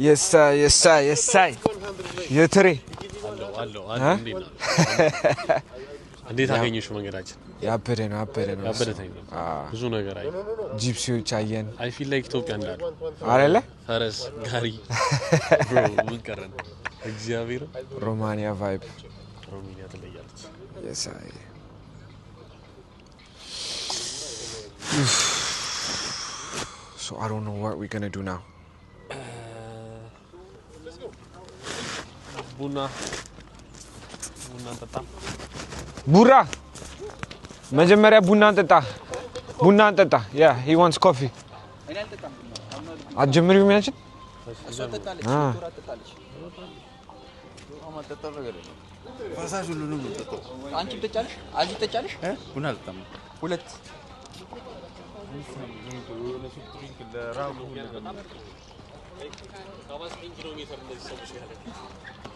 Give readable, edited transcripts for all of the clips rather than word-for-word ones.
የሳይ የሳይ የሳይ የትሬ አለው አለው። እንዴት አገኘሽው መንገዳችን? ያበደ ነው፣ ያበደ ነው። ያበደ time ነው። ብዙ ነገር አይ Gypsy ዎች አየን። I feel like ኢትዮጵያ እንዳለ አይደለ? ፈረስ ጋሪ bro ምን ቀረን? እግዚአብሔር። ሮማኒያ vibe። ሮማኒያ ትለያለች። የሳይ። So I don't know what we're gonna do now. ቡና እንጠጣ። ቡራ፣ መጀመሪያ ቡና እንጠጣ። ቡና እንጠጣ። Yeah, he wants coffee. እኔ አልጠጣም ቡና። አትጀምሪውም ያንቺን? እሷ ጠጣለች። ዶራ ጠጣለች። ፈሳሽ ሁሉንም ነው የምጠጣው። አንቺም ጠጫለሽ? አዚ ጠጫለሽ? ቡና አልጠጣም። ሁለት። 79 ኪሎ ሜትር እንደዚህ ሰዎች ያለ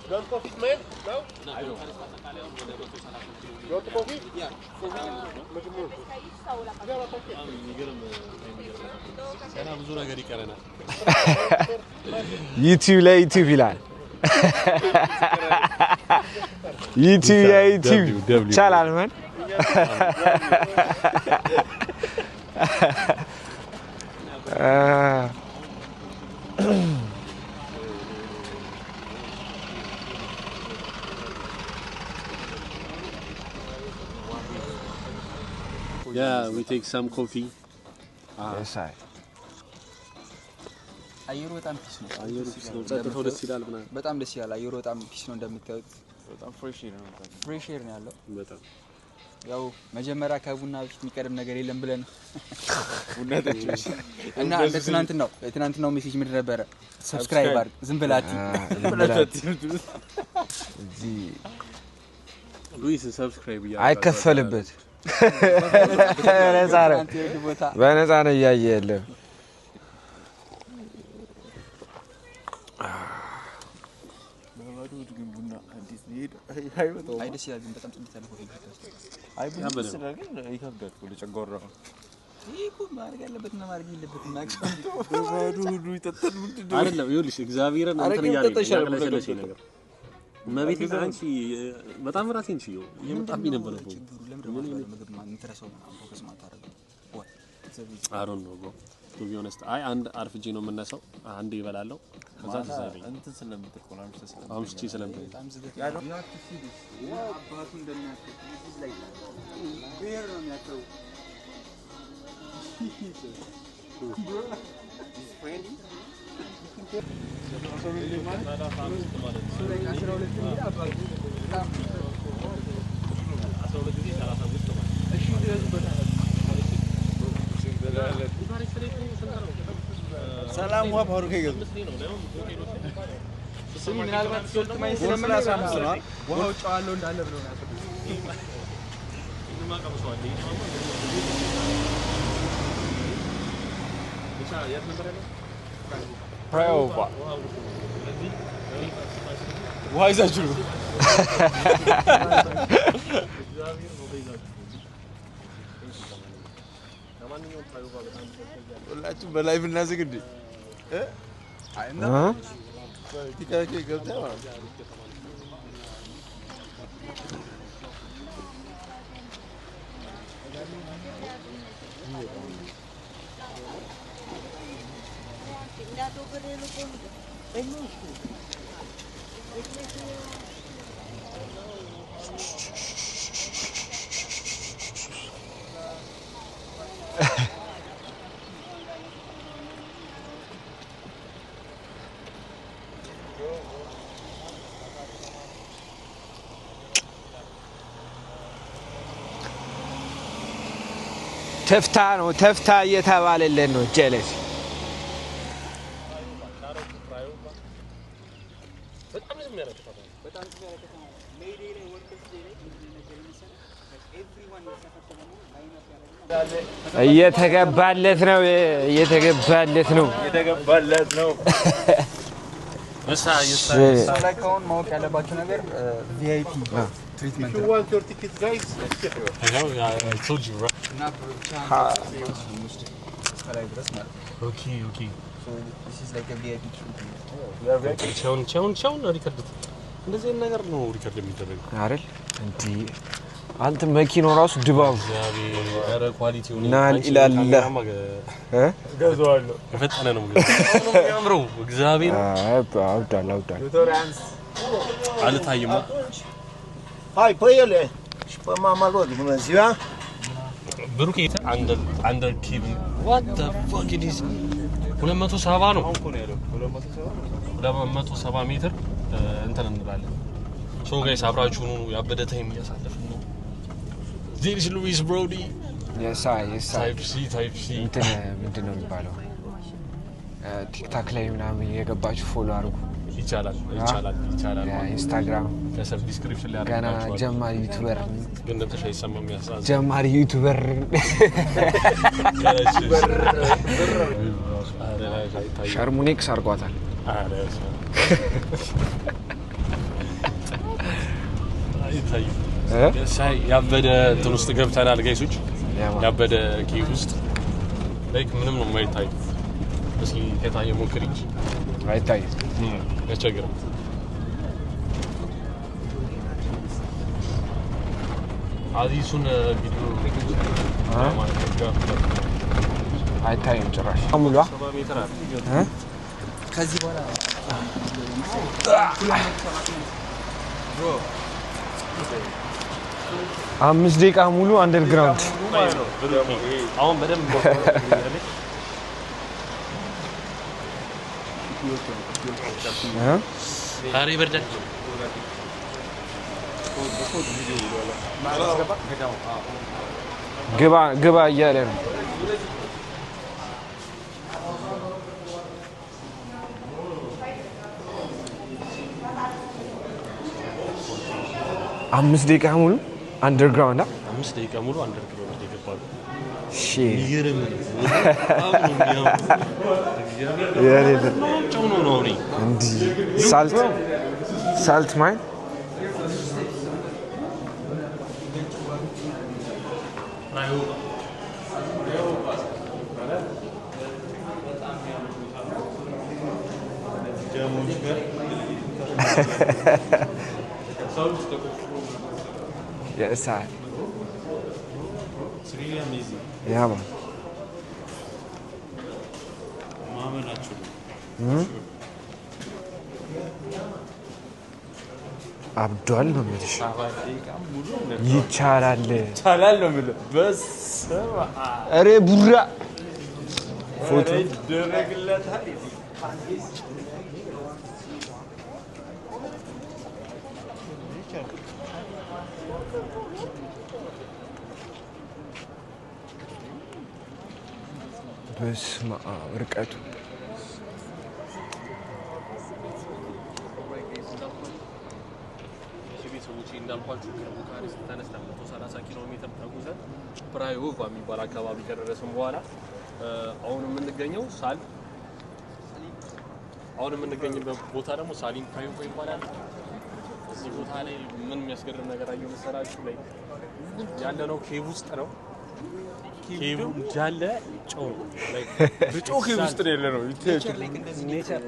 You want coffee, man? No? You want coffee? ገና ብዙ ነገር ይቀረናል። YouTube ለ YouTube ይላል። YouTube ለ YouTube። W, W. ይቻላል man. Yeah, we take some coffee. የሳይ። አየሩ በጣም peace ነው። አየሩ peace ነው። ጸጥታው ደስ ይላል ምናምን። በጣም ደስ ይላል። አየሩ በጣም peace ነው እንደምታዩት። በጣም fresh ነው። Fresh air ነው ያለው። በጣም። ያው መጀመሪያ ከቡና በፊት የሚቀድም ነገር የለም ብለን ነው። ቡና ጠጪ። እና እንደ ትናንትናው፣ የትናንትናው message ምንድን ነበረ? Subscribe አድርግ፣ ዝም ብለህ አትይ። እዚህ ሉዊስ subscribe እያደረጋችሁ አይከፈልበት፣ በነፃ ነው። ትናንት የሄድ ቦታ። በነፃ ነው እያየ የለም። በባዶ ሆድ ግን ቡና እንዴት ነው ይሄድ? አይመጣውም። አይ ደስ ይላል ግን በጣም ጽድት ያለ ሆቴል ውስጥ። አይ ቡና ያበደ ደስ ይላል ግን ይከብዳል እኮ ለጨጓራ። ይህ እኮ ማድረግ ያለበትና ማድረግ የለበትም አክሰው። በባዶ ሆዱ ይጠጣል። ምንድን ነው? አይደለም፣ ይኸውልሽ እግዚአብሔርን አረቄ እንትን እያለኝ ብጠጣ ይሻላል ቡና ያቅለሸለሸኝ ከመጠጣት። ነገር እመቤቴ አንቺ በጣም ራሴን ችየው እየመጣብኝ ነበር እኮ። ችግሩ ለምንድን ነው የማትበላው ምግብ የምትረሳው ምናምን focus ማታደርገው? Why? I don't know, bro, to be honest። አይ አንድ አርፍጄ ነው የምነሳው። አንዴ ይበላለሁ ከዛ ማታ ትዝ አይለኝም። እንትን ስለምትል እኮ ነው፣ አምሽተህ ስለምትተኛ። አምሽቼ ስለምተኛ። በጣም ዝገት ነው። You have to see this. አባቱ እንደሚያክል። This is like bear ነው የሚያክለው። So like 12 ሚል አባቱ በጣም እሺ ይድረሱበታል። ሰላም ውሃ ፓወር ከገዙ ስሚ፣ ምናልባት salt ማይ ስለምን 35 ነው። ውሃው ጨው አለው እንዳለ ብለው ነው ያሰቡት። ፕራዮቫ ውሃ ይዛችሁ ነው። ሁላችሁም በ live እናዝግ እንዴ? እ? ቲክቶክ ገብተህ ማለት ነው። ተፍታ ነው፣ ተፍታ እየተባለልን ነው ጀለስ። በጣም ዝም ያለ ከተማ ነው። በጣም ዝም ያለ ከተማ ነው። May Day ላይ፣ Workers' Day ላይ ምንድን ነው የነገረኝ መሰለህ? Like everyone ሰፈር ተለምኖ line up ያደርግና እየተገባለት ነው፣ እየተገባለት ነው። የተገባለት ነው። ሰው ላይ ከአሁን ማወቅ ያለባቸው ነገር VIP treatment If you ነው። want your ticket, guys, I know, I told you, bro. እና ብቻ ከላይ ድረስ ማለት ነው። Okay. So this is like a VIP treatment. ቻውን ቻውን ቻውን record እንደዚህ አይነት ነገር ነው record የሚደረገው። አይደል? እንዲህ አንተ መኪናው ራሱ ድባቡ እግዚአብሔር፣ ኧረ quality ውን ናል ኢላላ እ ገዛዋለሁ። የፈጠነ ነው የሚያምረው። እግዚአብሔር። አብዷል አብዷል። አልታይማ። Hai pe ele și pe mama lor. Bună ziua! ብሩክ under cave, what the fuck it is? 270 ነው፣ 270 ሜትር እንትን እንላለን። So guys, አብራችሁ ሁኑ። ያበደ time እያሳለፍን ነው። This ሉዊስ ብሮዲ። የሳ የሳ። Type C, type C. እንትን ምንድን ነው የሚባለው? TikTok ላይ ምናምን እየገባችሁ follow አድርጉ። ይቻላል ይቻላል ይቻላል። ኢንስታግራም። ከስር description ላይ ገና አደርግላችኋለሁ። ጀማሪ YouTuber። ግን ድምፅሽ አይሰማም፣ ያሳዝናል። ጀማሪ YouTuber። ኧረ አይታይም። ሸርሙኔክስ አድርጓታል። ኧረ አይታይም። እ? ሳይ ያበደ እንትን ውስጥ ገብተናል guys ኦች። ያማ። ያበደ cave ውስጥ like ምንም ነው የማይታይ። እስኪ ከታየ ሞክሪ እንጂ። አይታይም። ያስቸግራል። አዚሱን ቪዲዮ ማለት ነው። አይታይም ጭራሽ ሙሏ። 70 ሜትር አለ። ከዚህ በኋላ 5 ደቂቃ ሙሉ underground። አሁን በደንብ እ? ኧረ ይበርዳል። ግባ ግባ እያለ ነው። 5 ደቂቃ ሙሉ underground አ? 5 ደቂቃ ሙሉ underground የገባሉ። Shit. የሚገርም ነው። በጣም ነው የሚያምረው። እግዚአብሔር። የሌለ። ጨው ነው ነው እኔ እንዲህ salt mine. Yes, I. Yeah, man. ማመን አልችልም። አብዷል ነው የምልሽ። ይቻላል። ይቻላል ነው የምልህ። በስመ አብ። ኧረ ቡራ ፎቶ። ኧረ ይደረግለታል። በስመ አብ ርቀቱ። እሺ ቤተሰቦቼ፣ እንዳልኳችሁ ከቡካሬስት ተነስተን 130 ኪሎ ሜትር ተጉዘን ፕራዮቫ የሚባል አካባቢ ከደረስን በኋላ አሁን የምንገኘው ሳል አሁን የምንገኝበት ቦታ ደግሞ ሳሊን ፕራዮቫ ይባላል። እዚህ ቦታ ላይ ምን የሚያስገርም ነገር አየሁ መሰላችሁ? ላይ ያለነው cave ውስጥ ነው። Cave እንዳለ ጨው ነው። Like በጨው cave ውስጥ ነው ያለነው። Nature፣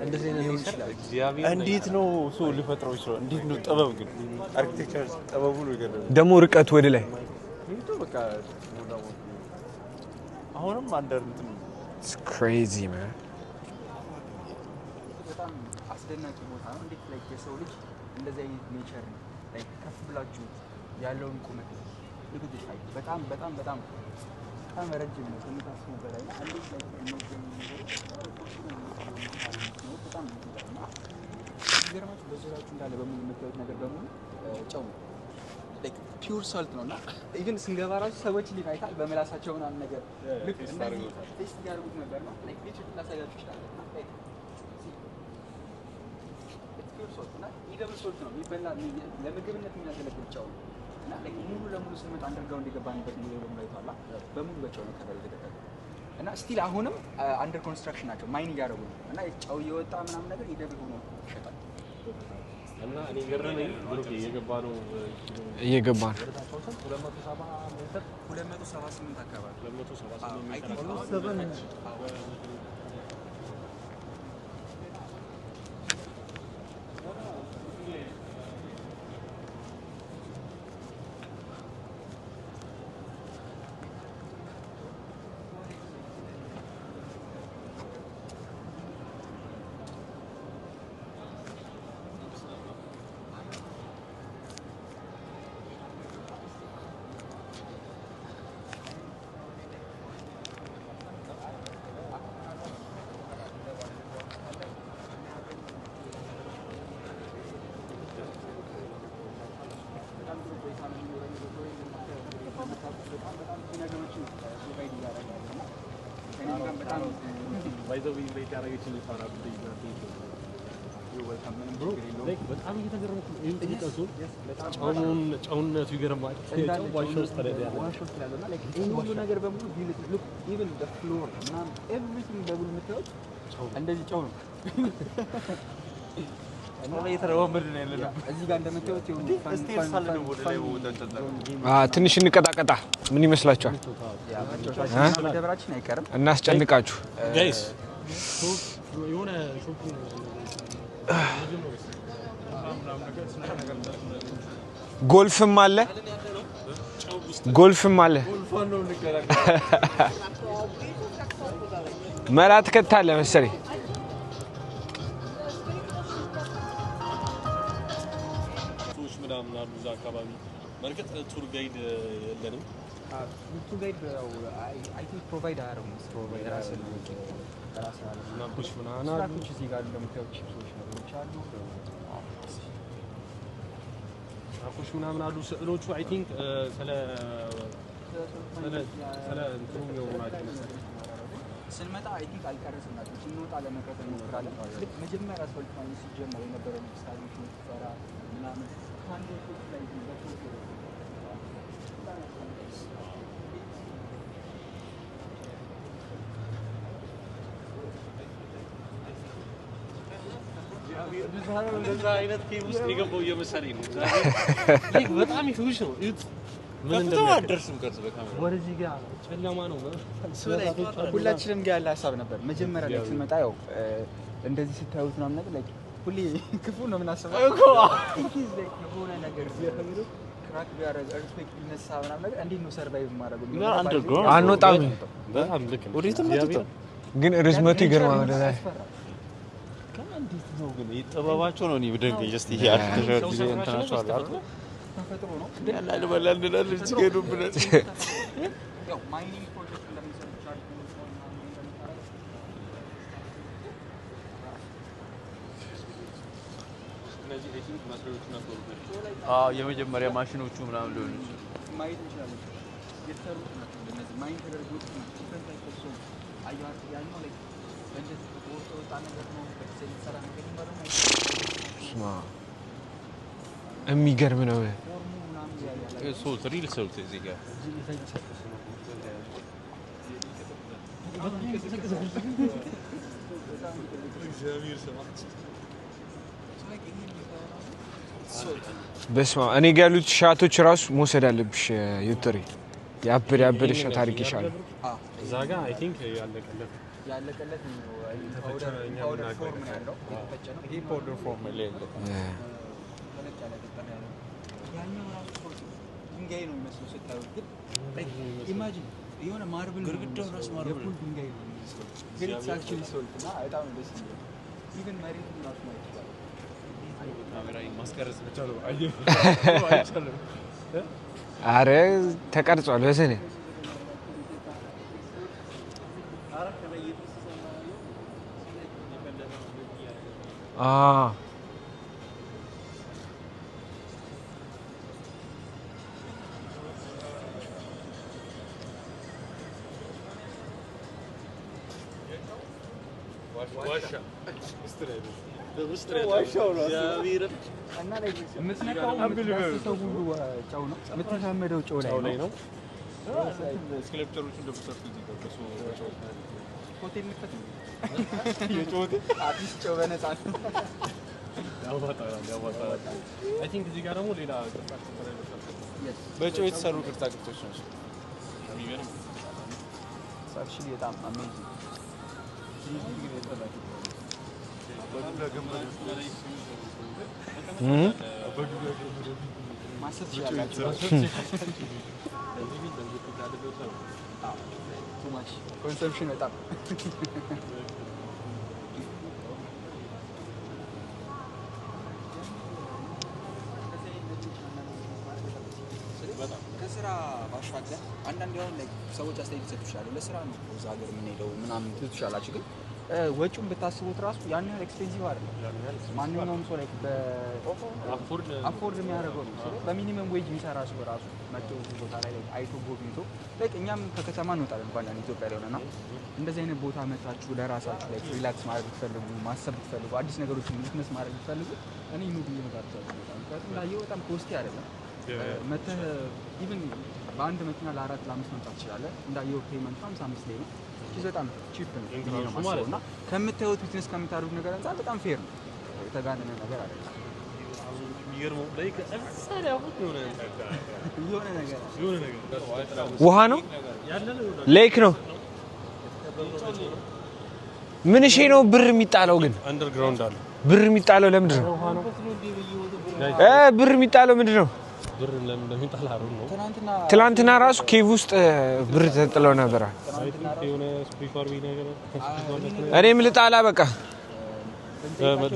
እንደዚህ አይነት nature እግዚአብሔር። እንዴት ነው ሰው ሊፈጥረው ይችላል? እንዴት ነው ጥበብ ግን architecture ጥበቡ ነው የገረመኝ። ደግሞ ርቀቱ ወደ ላይ። ይሄ በቃ አሁንም under እንትን ነው። It's crazy, man. በጣም አስደናቂ ቦታ ነው። እንዴት like የሰው ልጅ እንደዚህ አይነት nature ነው like ከፍ ብላችሁ ያለውን ቁመት look at this height። በጣም በጣም በጣም በጣም ረጅም ነው ከምታስቡ በላይ። እና እንዴት like እነዚህ ነገሮች በጣም እና የሚገርማችሁ በዙሪያችሁ እንዳለ በሙሉ የምታዩት ነገር በሙሉ ጨው ነው። Like pure salt ነው። እና even ስንገባ ራሱ ሰዎች እንዴት አይታል በምላሳቸው ምናምን ነገር ልክ እንደዚህ taste እያደረጉት ነበር ነው። Like literally ላሳያችሁ እችላለሁ። እና like pure salt እና edible salt ነው፣ የሚበላ፣ ለምግብነት የሚያገለግል ጨው ነው። እና like ሙሉ ለሙሉ ስንመጣ underground የገባንበት ሙሉ ለሙሉ አይተዋላ፣ በሙሉ በጨው ነው cover የተደረገው። እና still አሁንም under construction ናቸው፣ mine እያደረጉ ነው። እና ጨው እየወጣ ምናምን ነገር edible ሆኖ ይሸጣል። እና እኔ ገረመኝ ብሩኬ የገባ ነው እየገባ ነው። 270 ሜትር። 278 አካባቢ። 278 ሜትር። በጣም ጥሩ ቆይታ ነው የሚኖረን። በጣም በጣም ብዙ ነገሮችን provide እያደረገ ያለ እና ከእኔም ጋር በጣም By the way invite ያደረገችን ልጅ ናት። ምንም ችግር የለውም። Like በጣም እየተገረምኩ ነው። ይኸው ጥልቀቱ፣ ጨውነቱ ይገርማል። ጨው ዋሻ ውስጥ ነው ያለው። ዋሻ ውስጥ ያለው እና like ይሄ ሁሉ ነገር በሙሉ look, even the floor ምናምን everything በሙሉ የምታዩት እንደዚህ ጨው ነው። እየተረማመድን ያለ ነው። እዚህ ጋር እንደምታዩት የሆኑ fun Stairs fun አለ ደግሞ ወደ ላይ መውጣት zone game ትንሽ እንቀጣቀጣ። ምን ይመስላችኋል? መጫወታችን መደብራችን አይቀርም። እናስጨንቃችሁ። Guys፣ የሆነ shopping ጎልፍም አለ፣ ጎልፍም አለ። መላ ትከታለህ መሰለኝ። ሰዎች ምናምን አሉ እዛ አካባቢ። በእርግጥ tour guide የለንም። Tour guide I think provide አያደርጉም መሰለኝ። የራስህ ነው፣ ራስህ አለ። Snack ኦች ምናምን አሉ። Snack ኦች እዚህ ጋር እንደምታዩት ቺፕሶች ነገሮች አሉ። Snack ኦች ምናምን አሉ። ስዕሎቹ I think ስለ እንትኑ የሚሆኑ ናቸው መሰለኝ። ስንመጣ I think አልቀረጽናቸውም። ስንወጣ ለመቅረጽ እንሞክራለን። ልክ መጀመሪያ salt mine ሲጀመር የነበረው excavation ሲሰራ ምናምን ከአንድ ላይ በፎቶ በጣም ያስፈልጋል። እንደዛ አይነት cave ውስጥ የገባው እየመሰለኝ ነው። Like በጣም huge ነው። እዩት ምን እንደሚያክል። አትደርስም ቀርጽ በካሜራ። ወደዚህ ጋር ጨለማ ነው። ሁላችንም ጋር ያለ ሀሳብ ነበር። መጀመሪያ ላይ ስንመጣ ያው እንደዚህ ስታዩት ምናምን ነገር like ሁሌ ክፉ ነው የምናስበው። In case like የሆነ ነገር crack ቢያደርግ፣ earthquake ቢነሳ ምናምን ነገር እንዴት ነው survive የማደርገው የሚለው ነገር Underground. አንወጣም፣ በጣም ልክ ነው። ወዴትም አትወጣም። ግን ርዝመቱ ይገርማል። ወደ ላይ ያስፈራል። እንዴት ነው ግን ይህ ጥበባቸው ነው። እኔ ብደንቀኝ just ይሄ architecture design እንትናቸው አለ አይደል? ተፈጥሮ ነው። ላሊበላ እንላለን እዚህ ጋር ሄዱብናል። ያው mining project እንደምንሰሩ ቻርጅ ምናምን እንደምታደርገው እነዚህ I think መስሪያዎቹ ነበሩ በፊት። አዎ፣ የመጀመሪያ ማሽኖቹ ምናምን ሊሆኑ ይችላል። ማየት እንችላለን። የተሰሩት ናቸው እነዚህ mine ተደርጎ የወጡት ናቸው። Different type of stone አየሁ አይደል? ያኛው ላይ እንደዚህ ተቆርጦ የወጣ ነገር ነው። በዲዛይን የተሰራ ነገር ነው። ደግሞ ስማ፣ የሚገርም ነው። Form ኡ ምናምን ያያል። Salt, real salt እዚህ ጋር። በስመ አብ፣ እኔ ጋ ያሉት shot ኦች ራሱ መውሰድ አለብሽ። ዩትሪ ያበደ ያበደ shot አድርጌሻለሁ። እዛ ጋር I think ያለቀለት ያለቀለት ነው። የተፈጨ እኛ Powder የምናውቀው form ነው ያለው። የተፈጨ ነው። ይሄ powder form ላይ ያለ ተለቅ ያለ ጠጠር ያለ ያኛው ራሱ salt ድንጋይ ነው የሚመስለው ስታዩት፣ ግን imagine የሆነ marble ነው ግድግዳው ራሱ የሚመስለው፣ Marble የ pool ድንጋይ ነው የሚመስለው፣ ግን it's actually salt እና በጣም ነው ደስ የሚለው። Even መሬቱን ራሱ ማየት ይችላል። ካሜራ ማስቀረጽ ብቻ ነው። አይቻልም። አረ ተቀርጿል። በስነ አ ዋሻ ውስጥ ነው ያለው። እግዚአብሔርን እና ላይ የምትነካው የምትዳስሰው ሁሉ ጨው ነው። የምትራመደው ጨው ላይ ነው። ነው። Sculpture ኦቹ እንደምሰርቱ እዚህ ጋር በሰው በጨው ሆቴል ንክፈት ነው። At least ጨው በነፃ ነው። ያዋጣናል፣ ያዋጣናል። I think እዚህ ጋር ደግሞ ሌላ ቅርጻ ቅርጽ ላይ በጨው የተሰሩ ቅርጻ ቅርጾች ናቸው። የሚገርም። Actually በጣም amazing። ማሰብ ትችላላችሁ። Too much consumption በጣም። ከስራ ባሻገር አንዳንድ አሁን ላይ ሰዎች አስተያየት ሊሰጡ ይችላሉ። ለስራ ነው እኮ እዛ ሀገር የምንሄደው ምናምን ትሉ ትችላላችሁ። ግን ወጪውን ብታስቡት ራሱ ያን ያህል expensive አይደለም። ማንኛውም ሰው ላይ afford የሚያደርገው ነው። ስለ በ minimum wage የሚሰራ ሰው ራሱ መጥቶ እዚህ ቦታ ላይ like አይቶ ጎብኝቶ፣ like እኛም ከከተማ እንወጣለን እንኳን ያን ኢትዮጵያ ላይ ሆነና እንደዚህ አይነት ቦታ መታችሁ ለራሳችሁ ላይ relax ማድረግ ብትፈልጉ፣ ማሰብ ብትፈልጉ፣ አዲስ ነገሮችን witness ማድረግ ብትፈልጉ እኔ ኑ ብዬ እመክራችኋለሁ በጣም። ምክንያቱም ላየው በጣም costly አይደለም። መተህ even በአንድ መኪና ለአራት ለአምስት መምጣት ትችላለህ። እንዳየው payment ኡ 55 ላይ ነው። Which በጣም cheap ነው ብዬ ነው የማስበው እና ከምታዩት witness ከምታደርጉት ነገር አንጻር በጣም fair ነው። የተጋነነ ነገር አይደለም። የሚገርመው like እዛ ላይ አሁን የሆነ የሆነ ነገር አለ። የሆነ ነገር ውሃ ነው፣ lake ነው። ምን እሺ ነው ብር የሚጣለው ግን? Underground አለ። ብር የሚጣለው ለምንድን ነው? ብር የሚጣለው ምንድን ነው? ብር ለምን እንደሚጣል አሩን ነው። ትናንትና ትላንትና ራሱ cave ውስጥ ብር ተጥለው ነበረ። የሆነ spiritual ነገር። እኔም ልጣላ በቃ።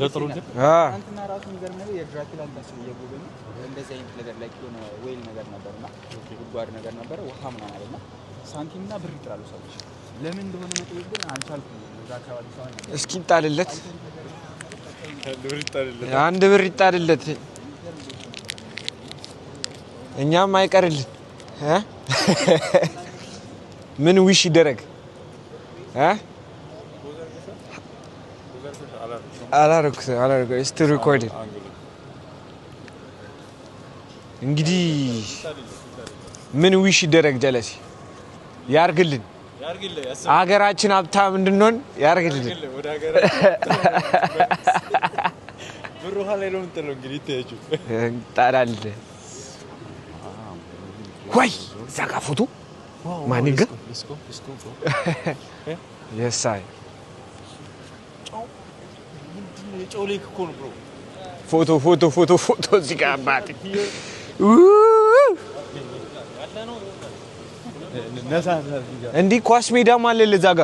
ለጥሩ እንትን። አ ትናንትና ራሱ የሚገርም ነገር የድራኩላን castle እየጎበኙ እንደዚህ አይነት ነገር ላይ የሆነ well ነገር ነበር እና ጉድጓድ ነገር ነበረ፣ ውሃ ምናምን አለና ሳንቲምና ብር ይጥላሉ ሰዎች። ለምን እንደሆነ መጠየቅ ግን አልቻልኩም። እዛ አካባቢ ሰው አልነበረም። እስኪ ይጣልለት፣ አንድ ብር ይጣልለት፣ እኛም አይቀርልን እ? ምን wish ይደረግ እ? አላረኩትም፣ አላረኩትም። Still recording። እንግዲህ ምን wish ይደረግ? ጀለሲ ያርግልን፣ ሀገራችን ሀብታም እንድንሆን ያርግልን። ወደ ሀገር ብር ውሃ ላይ ነው የምንጥለው። እንግዲህ ይታያችሁ። እንጣላለን ወይ እዛ ጋ ፎቶ ማን ጋ የሳይ የጨው lake እኮ ነው bro። ፎቶ ፎቶ ፎቶ ፎቶ እዚህ ጋ አባቴ። ነሳ እንዲህ ኳስ ሜዳም አለ እዛ ጋ።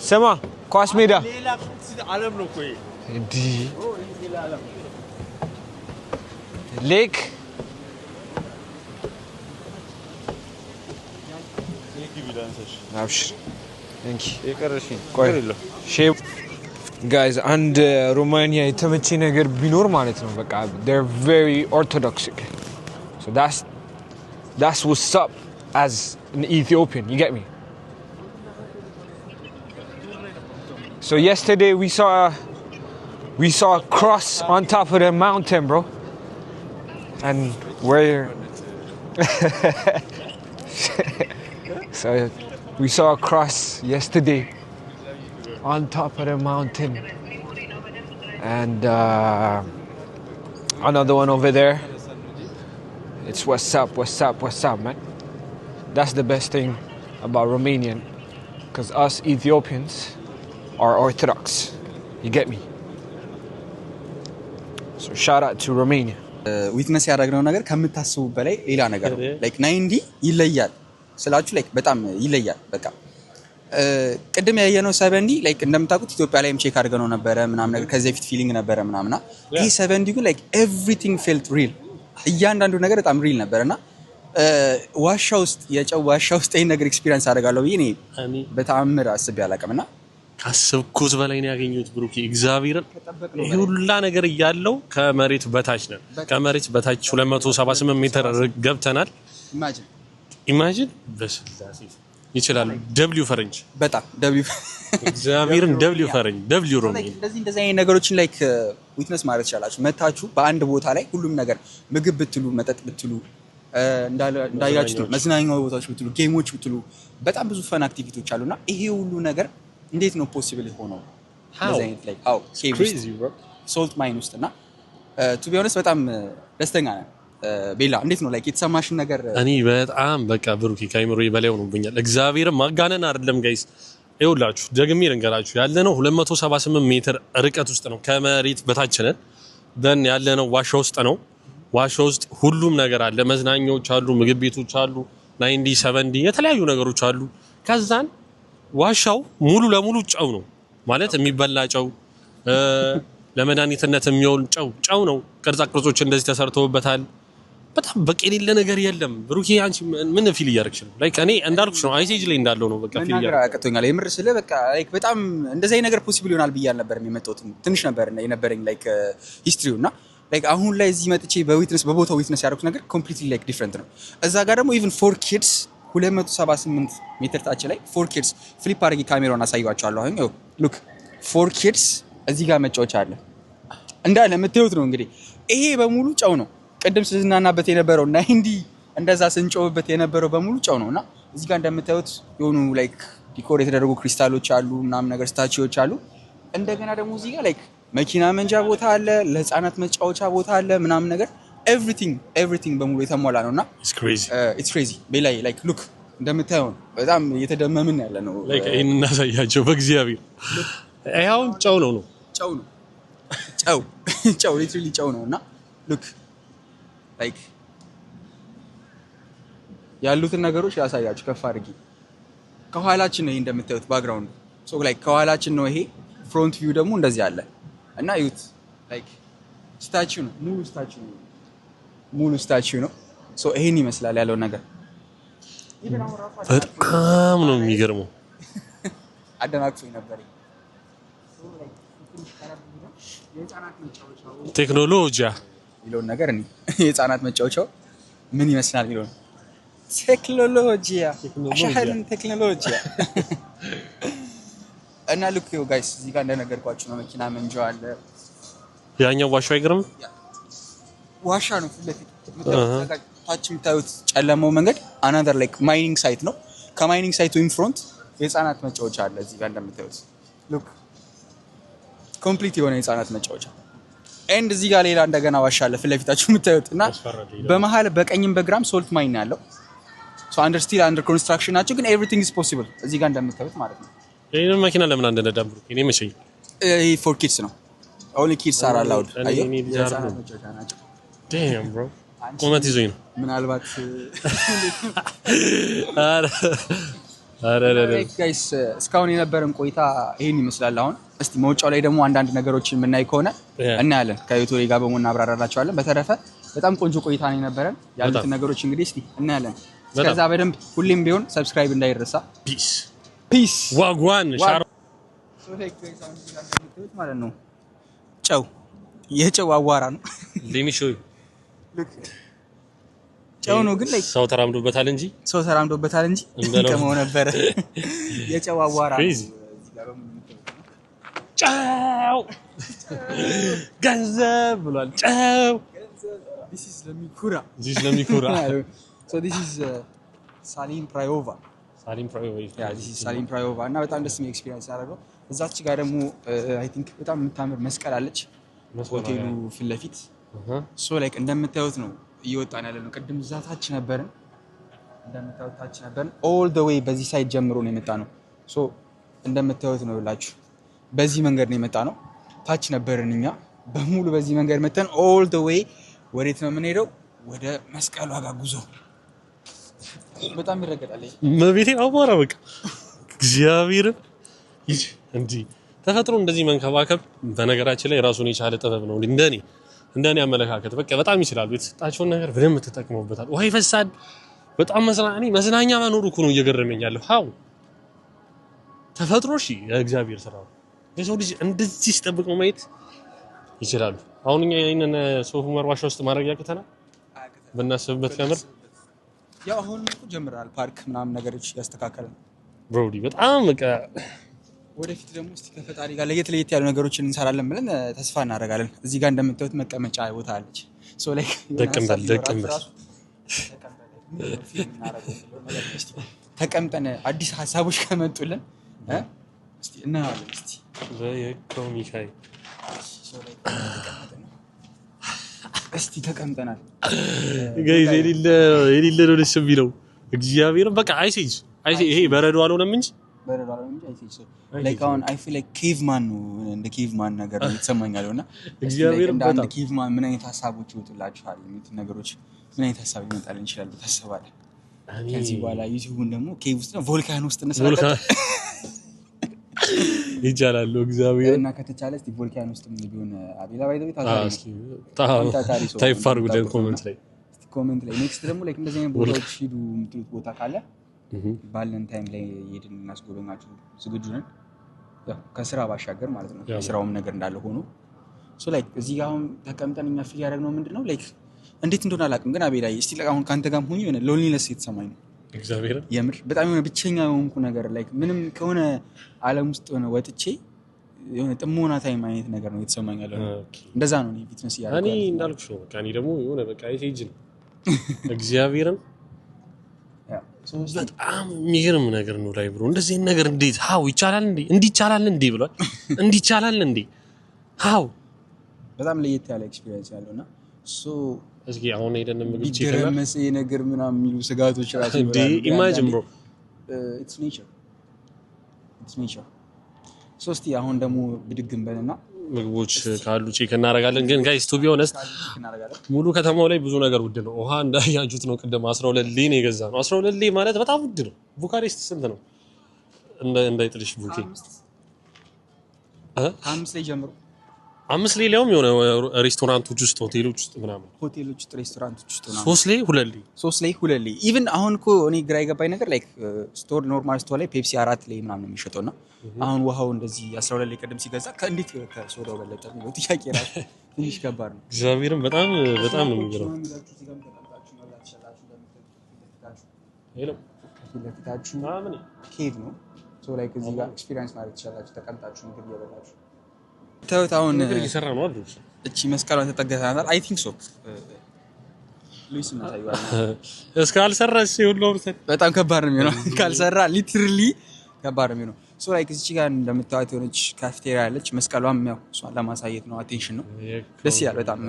ስማ ኳስ ሜዳ። ሌላ ዓለም ነው እኮ ይሄ። እንዲህ lake። አብሽር እንኪ። የቀረሽኝ። ቆይ guys፣ አንድ ሮማኒያ የተመቼ ነገር ቢኖር ማለት ነው በቃ they're very orthodox, so that's what's up as an Ethiopian, you get me? So yesterday we saw a cross on top of the mountain, bro, and we're so we saw a cross yesterday on top of the mountain and another one over there. It's what's up, what's up, what's up, man. That's the best thing about Romanian, because us Ethiopians are Orthodox, you get me? So shout out to Romania. Witness ያደረግነው ነገር ከምታስቡ በላይ ሌላ ነገር ነው። Like 9D ይለያል ስላችሁ like በጣም ይለያል። በቃ ቅድም ያየነው 7D like እንደምታውቁት ኢትዮጵያ ላይም check አድርገነው ነበረ ምናምን ነገር፣ ከዚህ በፊት feeling ነበረ ምናምና ይሄ 7D ግን like everything felt real፣ እያንዳንዱ ነገር በጣም real ነበር እና ዋሻ ውስጥ፣ የጨው ዋሻ ውስጥ ይሄን ነገር experience አደርጋለሁ ብዬ እኔ በተአምር አስቤ አላውቅም እና ካሰብኩት በላይ ነው ያገኘሁት ብሩኬ። እግዚአብሔርን ይሄ ሁላ ነገር እያለው ከመሬት በታች ነን። ከመሬት በታች 278 ሜትር ገብተናል። Imagine. Imagine፣ በስላሴ ይችላል። W ፈረንጅ። በጣም W። እግዚአብሔርን W ፈረንጅ፣ W ሮሚ። እንደዚህ እንደዚህ አይነት ነገሮችን like witness ማድረግ ትችላላችሁ። መታችሁ በአንድ ቦታ ላይ ሁሉም ነገር፣ ምግብ ብትሉ፣ መጠጥ ብትሉ፣ እንዳያችሁት ነው፣ መዝናኛ ቦታዎች ብትሉ፣ game ኦች ብትሉ፣ በጣም ብዙ fun activity ዎች አሉና ይሄ ሁሉ ነገር እንዴት ነው possible ሆነው እንደዚህ አይነት like how cave ውስጥ Crazy, bro. salt mine ውስጥ። እና to be honest በጣም ደስተኛ ነን። ቤላ፣ እንዴት ነው like የተሰማሽን ነገር? እኔ በጣም በቃ ብሩኬ ከአይምሮ በላይ ሆኖብኛል። እግዚአብሔርን ማጋነን አይደለም guys። ይኸውላችሁ፣ ደግሜ ልንገራችሁ፣ ያለነው 278 ሜትር ርቀት ውስጥ ነው፣ ከመሬት በታች ነን። Then ያለነው ዋሻ ውስጥ ነው። ዋሻ ውስጥ ሁሉም ነገር አለ። መዝናኛዎች አሉ፣ ምግብ ቤቶች አሉ፣ 9D 7D የተለያዩ ነገሮች አሉ። ከዛን ዋሻው ሙሉ ለሙሉ ጨው ነው፣ ማለት የሚበላ ጨው፣ ለመድኃኒትነት የሚውል ጨው ነው። ቅርጻ ቅርጾች እንደዚህ ተሰርተውበታል። በጣም በቃ የሌለ ነገር የለም። ብሩኬ፣ አንቺ ምን feel እያደረግሽ ነው? Like እኔ እንዳልኩሽ ነው፣ ice age ላይ እንዳለው ነው በቃ feel መናገር እያደረግሽ። አቅቶኛል። የምር ስለ በቃ like በጣም እንደዚህ አይነት ነገር possible ይሆናል ብዬ አልነበረም የመጣሁት። ትንሽ ነበር የነበረኝ like history ው እና like አሁን ላይ እዚህ መጥቼ በ witness በቦታው witness ያደረኩት ነገር completely like different ነው። እዛ ጋር ደግሞ even for kids 278 ሜትር ታች ላይ for kids፣ flip አድርጌ ካሜራውን አሳያቸዋለሁ። አሁን look፣ for kids እዚህ ጋር መጫወቻ አለ፣ እንዳለ የምታዩት ነው። እንግዲህ ይሄ በሙሉ ጨው ነው። ቅድም ስዝናናበት የነበረው 9D እንደዛ ስንጮህበት የነበረው በሙሉ ጨው ነው። እና እዚህ ጋር እንደምታዩት የሆኑ like decor የተደረጉ ክሪስታሎች አሉ ምናምን ነገር፣ statue ዎች አሉ። እንደገና ደግሞ እዚህ ጋር like መኪና መንጃ ቦታ አለ፣ ለህፃናት መጫወቻ ቦታ አለ ምናምን ነገር፣ everything everything በሙሉ የተሟላ ነው። እና It's crazy. It's crazy ቤላይ። Like look፣ እንደምታየው ነው። በጣም እየተደመምን ያለ ነው። Like ይሄን እናሳያቸው በእግዚአብሔር። ይኸው ጨው ነው። ጨው ነው፣ ጨው ጨው፣ literally ጨው ነው። እና look፣ like ያሉትን ነገሮች ያሳያችሁ ከፍ አድርጊ። ከኋላችን ነው ይሄ እንደምታዩት background፣ so like ከኋላችን ነው ይሄ። Front view ደግሞ እንደዚህ አለ። እና እዩት፣ like statue ነው፣ ሙሉ statue ነው፣ ሙሉ statue ነው። So ይሄን ይመስላል ያለው ነገር። በጣም ነው የሚገርመው። አደናቅፎኝ ነበር። ቴክኖሎጂያ የሚለውን ነገር እኔ የህፃናት መጫወቻው ምን ይመስላል የሚለውን ቴክኖሎጂያ። ቴክኖሎጂያ። አሻህልን ቴክኖሎጂያ። እና look guys፣ እዚህ ጋር እንደነገርኳችሁ ነው። መኪና መንጃው አለ። ያኛው ዋሻው አይገርምም? ዋሻ ነው ፊት ለፊት የምታዩት። ታች የምታዩት ጨለማው መንገድ another like mining site ነው። ከ mining site ኡ in front የህፃናት መጫወቻ አለ። እዚህ ጋር እንደምታዩት look፣ complete የሆነ የህፃናት መጫወቻ። And እዚህ ጋር ሌላ እንደገና ዋሻ አለ ፊት ለፊታችሁ የምታዩት። እና ያስፈራል። በመሀል በቀኝም በግራም salt mine ያለው፣ so under still under construction ናቸው፣ ግን everything is possible እዚህ ጋር እንደምታዩት ማለት ነው። ይሄንን መኪና ለምን አንነዳም ብሩክ? እኔ መቼኝ ይህ for kids ነው። Only kids are allowed። እኔ ልጅ የህፃናት አይደለሁም። መጫወቻ ናቸው። Damn bro፣ ቁመት ይዞኝ ነው። ምናልባት ኧረ ኧረ ኧረ። Guys፣ እስካሁን የነበረን ቆይታ ይሄን ይመስላል። አሁን እስቲ መውጫው ላይ ደግሞ አንዳንድ ነገሮችን የምናይ ከሆነ እናያለን። ከዩቶሪ ጋር በመሆን እናብራራላቸዋለን። በተረፈ በጣም ቆንጆ ቆይታ ነው የነበረን። ያሉትን ነገሮች እንግዲህ እስቲ እናያለን። እስከዛ በደንብ ሁሌም ቢሆን subscribe እንዳይረሳ። Peace. Peace. Wagwan. ማለት ነው ጨው፣ የጨው አዋራ ነው። Let me show. ጨው ነው ግን like ሰው ተራምዶበታል እንጂ። ሰው ተራምዶበታል እንጂ እንበለው። ቀመው ነበረ። የጨው አዋራ ነው። Crazy. እዚህ ጋር በሙሉ የምታዩት ነው። ጨው ገንዘብ ብሏል። ጨው። This is ለሚኩራ። እዚህ ስለሚኩራ። So this is ሳሊን ፕራዮቫ። ሳሊም ፕራዮቫ። Yeah, this is ሳሊን ፕራዮቫ። እና በጣም ደስ የሚል experience ያደረገው። እዛች ጋር ደግሞ I think በጣም የምታምር መስቀል አለች ሆቴሉ ፊት ለፊት። So like እንደምታዩት ነው እየወጣን ያለ ነው። ቅድም እዛ ታች ነበርን፣ እንደምታዩት ታች ነበርን። All the way በዚህ side ጀምሮ ነው የመጣ ነው። So እንደምታዩት ነው ብላችሁ በዚህ መንገድ ነው የመጣ ነው። ታች ነበርን እኛ በሙሉ። በዚህ መንገድ መተን all the way ወዴት ነው የምንሄደው? ወደ መስቀሉ ጋር ጉዞ። በጣም ይረገጣል። ይሄ። መቤቴ አቧራ በቃ እግዚአብሔርን። ይህ እንዲህ ተፈጥሮ እንደዚህ መንከባከብ በነገራችን ላይ ራሱን የቻለ ጥበብ ነው። እንደኔ አመለካከት በቃ በጣም ይችላሉ። የተሰጣቸውን ነገር በደንብ ተጠቅመውበታል። ውሃ ይፈሳል። በጣም መዝናኛ መዝናኛ መኖሩ እኮ ነው እየገረመኝ ያለው። How ተፈጥሮ እሺ የእግዚአብሔር ስራ ነው። የሰው ልጅ እንደዚህ ሲጠብቅ ማየት ይችላሉ። አሁን እኛ ይህንን ሶፍ ዑመር ዋሻ ውስጥ ማድረግ ያቅተናል ብናስብበት ከምር። ያው አሁን እኮ ጀምረናል። ፓርክ ምናምን ነገሮች እያስተካከለ ነው። Brody፣ በጣም በቃ። ወደፊት ደግሞ እስቲ ከፈጣሪ ጋር ለየት ለየት ያሉ ነገሮችን እንሰራለን ብለን ተስፋ እናደርጋለን። እዚህ ጋር እንደምታዩት መቀመጫ ቦታ አለች። So like የሆነ ደቅም በል፣ ሀሳብ ደቅም ቢኖራችሁ በል። ራሱ ተቀምጠን ምንድን ነው feel የምናደርገው የሚለውን ነገር እስቲ ተቀምጠን አዲስ ሀሳቦች ከመጡልን እስቲ እናየዋለን። እስቲ በየካው ሚካኤል። እስቲ ተቀምጠናል። Guys፣ የሌለ ነው ደስ የሚለው። እግዚአብሔርን በቃ ice age ice ይሄ በረዶ አልሆነም እንጂ። በረዶ አልሆነም እንጂ ice age። Like አሁን I feel like caveman ነው፣ እንደ caveman ነገር ነው የተሰማኝ ያለው። እና እስቲ እግዚአብሔር like እንደ አንድ በጣም caveman ምን አይነት ሀሳቦች ይወጡላችኋል? የሚሉትን ነገሮች፣ ምን አይነት ሀሳብ ይመጣልን ይችላል ታስባለህ? ከዚህ በኋላ YouTube ኡን ደግሞ cave ውስጥ ነው፣ volcano ውስጥ እንስራ። Volcano ይቻላል እግዚአብሔር። እና ከተቻለ እስቲ volcano ውስጥ ምን ቢሆን። አቤላ by the way ታታሪ ነው። እስኪ ታታሪ ሰው ነው። Type አድርጉልን comment ላይ። እስቲ comment ላይ next ደግሞ like እንደዚህ አይነት ቦታዎች ሂዱ የምትሉት ቦታ ካለ ባለን time ላይ ሄድን እናስጎበኛችሁ ዝግጁ ነን። ያው ከስራ ባሻገር ማለት ነው። የስራውም ነገር እንዳለ ሆኖ፣ so like እዚህ ጋር አሁን ተቀምጠን እኛ feel ያደረግነው ምንድን ነው፣ like እንዴት እንደሆነ አላውቅም፣ ግን አቤላ እስቲ like አሁን ከአንተ ጋርም ሆኜ የሆነ loneliness የተሰማኝ ነው። እግዚአብሔር። የምር በጣም የሆነ ብቸኛ የሆንኩ ነገር፣ like ምንም ከሆነ ዓለም ውስጥ የሆነ ወጥቼ የሆነ ጥሞና time አይነት ነገር ነው የተሰማኝ ያለው። እንደዛ ነው እኔ fitness እያደረኩ እኔ ያለሁት። እንዳልኩሽ ነው። በቃ እኔ ደግሞ የሆነ በቃ ice age ነው እግዚአብሔርን። Yeah። So እስቲ በጣም የሚገርም ነገር ነው ላይ bro፣ እንደዚህ አይነት ነገር እንዴት፣ how ይቻላል እንዴ? እንዲህ ይቻላል እንዴ ብሏል። እንዲህ ይቻላል እንዴ? How? በጣም ለየት ያለ experience ያለው እና so እስኪ አሁን ሄደን ምግብ check እናድርግ። ቢደረመስ ይሄ ነገር ምናምን የሚሉ ስጋቶች ራሱ እንዴ ይኖራሉ። ግን imagine አንዳንዴ bro። It's nature, it's nature። So እስቲ አሁን ደግሞ ብድግ እንበልና ምግቦች ካሉ check እናደርጋለን። ግን guys, to be honest check እናደርጋለን። ሙሉ ከተማው ላይ ብዙ ነገር ውድ ነው። ውሃ እንዳያችሁት ነው። ቅድም 12 ሌ ነው የገዛ ነው። 12 ሌ ማለት በጣም ውድ ነው። ቡካሬስት ስንት ነው? እንዳይጥልሽ ቡኬ። እ? ከ5 ላይ ጀምሮ። 5 ሌ ሊያውም የሆነ ሬስቶራንቶች ውስጥ፣ ሆቴሎች ውስጥ ምናምን። ሆቴሎች ውስጥ፣ ሬስቶራንቶች ውስጥ ምናምን። 3 ሌ፣ 2 ሌ። 3 ላይ፣ 2 ላይ። Even አሁን እኮ እኔ ግራ የገባኝ ነገር like store፣ normal store ላይ ፔፕሲ 4 ላይ ምናምን ነው የሚሸጠው። እና አሁን ውሃው እንደዚህ 12 ላይ ቅድም ሲገዛ ከእንዴት ከሶዳው በለጠ የሚለው ጥያቄ ራሱ ትንሽ ከባድ ነው። እግዚአብሔርን በጣም በጣም ነው የሚገርመው። ምናምን ይዛችሁ እዚህ ጋርም ተቀምጣችሁ መብላት ትችላላችሁ። እንደምታዩት ፊት ለፊታችሁ Hello። ከፊት ለፊታችሁ ምናምን cave ነው። So like እዚህ ጋር experience ማድረግ ትችላላችሁ ተቀምጣችሁ ምግብ እየበላችሁ። ተውት አሁን። ነገር እየሰራ ነው አሉ። እቺ መስቀሏን ተጠግተናታል። I think so ሉዊስ እናሳየዋለን። እስከ አልሰራሽ ሁሉ አውርተን በጣም ከባድ ነው የሚሆነው ካልሰራ፣ literally ከባድ ነው የሚሆነው። So like እዚች ጋር እንደምታዩት የሆነች ካፍቴሪያ ያለች፣ መስቀሏም ያው እሷን ለማሳየት ነው፣ attention ነው። ደስ ይላል በጣም።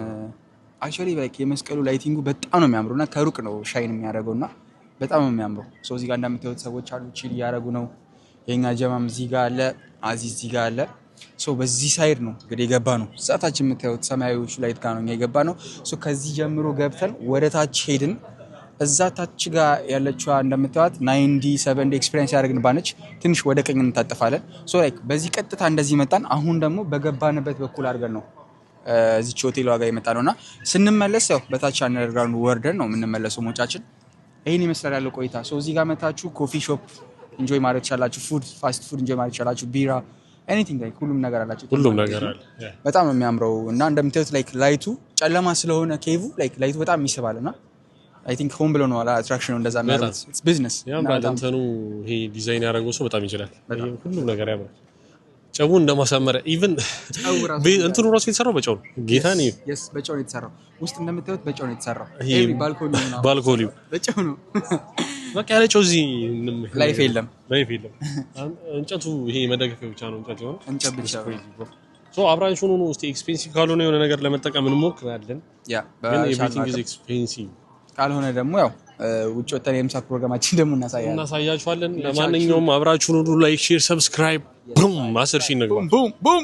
Actually like የመስቀሉ lighting ኡ በጣም ነው የሚያምረው እና ከሩቅ ነው shine የሚያደርገው እና በጣም ነው የሚያምረው። So እዚህ ጋር እንደምታዩት ሰዎች አሉ፣ chill እያደረጉ ነው። የኛ ጀማም እዚህ ጋር አለ፣ አዚዝ እዚህ ጋር አለ። So በዚህ side ነው እንግዲህ የገባ ነው። እዛ ታች የምታዩት ሰማያዊዎቹ light ጋር ነው እኛ የገባ ነው። So ከዚህ ጀምሮ ገብተን ወደ ታች ሄድን። እዛ ታች ጋር ያለችዋ እንደምታዩት 9D 7D experience ያደረግንባት ነች። ትንሽ ወደ ቀኝ እንታጠፋለን። So like በዚህ ቀጥታ እንደዚህ መጣን። አሁን ደግሞ በገባንበት በኩል አድርገን ነው እዚች ሆቴል ዋጋ የመጣ ነው። እና ስንመለስ ያው በታች underground ወርደን ነው የምንመለሰው መውጫችን። ይህን ይመስላል ያለው ቆይታ። So እዚህ ጋር መታችሁ coffee shop enjoy ማድረግ ትችላላችሁ። Food፣ fast food enjoy ማድረግ ትችላላችሁ። ቢራ፣ anything፣ like ሁሉም ነገር አላቸው። ሁሉም ነገር አለ። በጣም ነው የሚያምረው። እና እንደምታዩት like light ኡ ጨለማ ስለሆነ cave like light ኡ በጣም ይስባል። እና I think ሆን ብሎ ነው attraction ነው እንደዛ የሚያደርጉት፣ ቢዝነስ። ያምራል። እንትኑ ይሄ ዲዛይን ያደረገው ሰው በጣም ይችላል። ሁሉም ነገር ያምራል። ጨው እንደማሳመረ even እንትኑ ራሱ የተሰራው በጨው ነው። ጌታን። Yes፣ በጨው ነው የተሰራው። ውስጥ እንደምታዩት በጨው ነው የተሰራው። ይሄ Every balcony ምናምን Balcony ው በጨው ነው። በቃ ያለ ጨው እዚህ Life የለም። Life የለም። እንጨቱ ይሄ መደገፊያው ብቻ ነው እንጨት የሆነው። እንጨት ብቻ ነው። So አብራችሁን ሁኑ። እስቲ expensive ካልሆነ የሆነ ነገር ለመጠቀም እንሞክራለን። ያ ግን everything is expensive። ካልሆነ ደግሞ ያው ውጭ ወጥተን የምሳ ፕሮግራማችን ደግሞ እናሳያለን። እናሳያችኋለን። ለማንኛውም አብራችሁን ሁኑ። Like፣ share፣ subscribe። Boom፣ 10,000 እንግባ። Boom boom።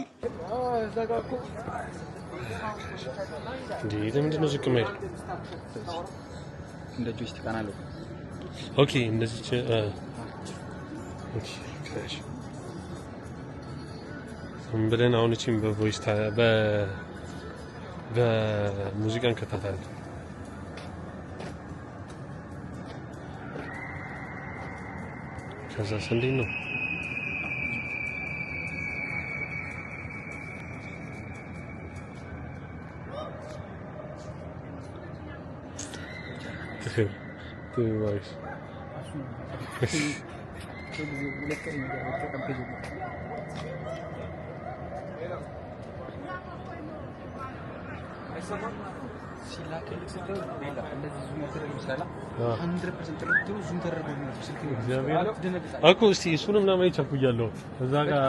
እንዴ፣ ለምንድን ነው ዝቅ የማይል? እንደ joystick አናለው። Okay፣ እንደዚህ okay ከሽ ዝም ብለን አሁን እቺን በ voice በሙዚቃ እንከታታለን። ከዛስ እንዴት ነው? እባክሽ። እኮ እስቲ እሱንም ለማየት ቸኩያለሁ። እዛ ጋር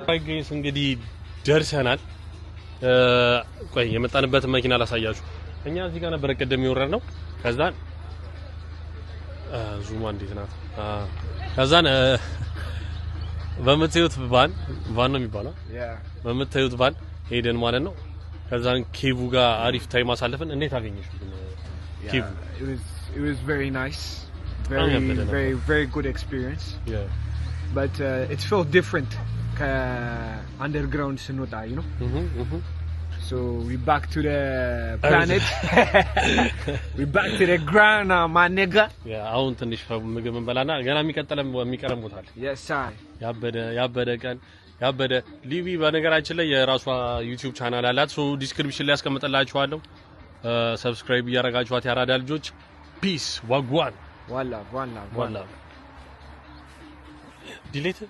Guys፣ እንግዲህ ደርሰናል። ቆይ የመጣንበትን መኪና ላሳያችሁ። እኛ እዚህ ጋር ነበረ ቅድም የወረድነው። ከዛን ዙማ እንዴት ናት? ከዛን በምታዩት van፣ van ነው የሚባለው፣ በምታዩት van ሄደን ማለት ነው። ከዛን cave ኡ ጋር አሪፍ time አሳለፍን። እንዴት አገኘሽ ግን cave ኡ? It was very nice. በጣም Very, ያበደ ነበር። very, very good experience. But it felt different ከ underground ስንወጣ. So we back to the planet. We back to the ground now, my nigga. አሁን ትንሽ ምግብ እንበላና ገና የሚቀጥለም የሚቀረም ቦታ አለ። Yes, I. ያበደ ያበደ ቀን ያበደ። ሊቢ በነገራችን ላይ የራሷ YouTube channel አላት። So description ላይ ያስቀምጥላችኋለሁ። Subscribe እያረጋችኋት ያራዳ ልጆች። Peace, wagwan. One love, one love, one One love. Love. Delete.